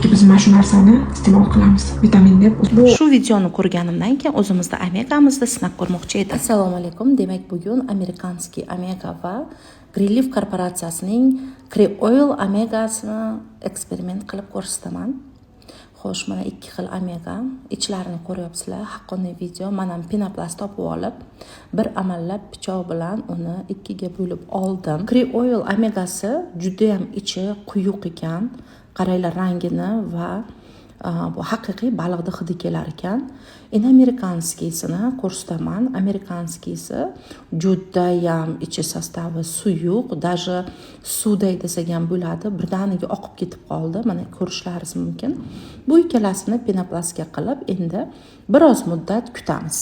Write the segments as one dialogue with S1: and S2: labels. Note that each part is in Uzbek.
S1: Biz mana shu narsani iste'mol qilamiz, vitamin deb. Bu
S2: Shu videoni ko'rganimdan keyin o'zimizda omegamizda sinab ko'rmoqchi edim. Assalomu alaykum. Demak, bugun американский omega va Greenleaf korporatsiyasining Krill Oil omegasini eksperiment qilib ko'rsataman. Xo'sh, mana ikki xil omega, ichlarini ko'ryapsizlar. Haqqoniy video. Man ham penoplast topib olib, bir amallab pichoq bilan uni ikkiga bo'lib oldim. Krill Oil omegasi judayam ichi quyuq ekan. Qaranglar rangini va bu haqiqiy baliqni hidi kelar ekan. Endi американский sini ko'rsataman. Американский si judayam ichi состав i suyuq, даже suvday desak ham bo'ladi. Birdaniga oqib ketib qoldi. Mana, ko'rishlaringiz mumkin. Bu ikkalasini penoplastga qilib, endi biroz muddat kutamiz.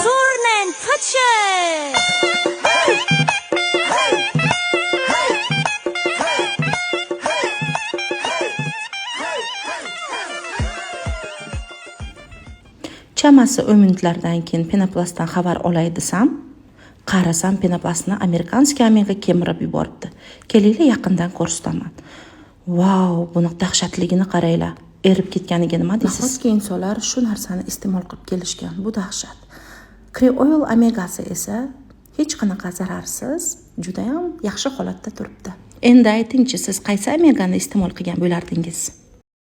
S3: Surnen Fache!
S2: Chamasi 10 minutlardan keyin penoplastdan xabar olay desam, qarasam, penoplastni американский omega kemirib yuboribdi. Kelinglar, yaqindan ko'rsataman. Vau, buni dahshatligini qaranglar. Erib ketganiga nima deysiz? Nahotki insonlar shu narsani iste'mol qilib kelishgan? Bu dahshat. Krill Oil omegasi esa hech qanaqa zararsiz, judayam yaxshi holatda turibdi. Endi aytingchi, siz qaysi omegani iste'mol qilgan bo'lardingiz?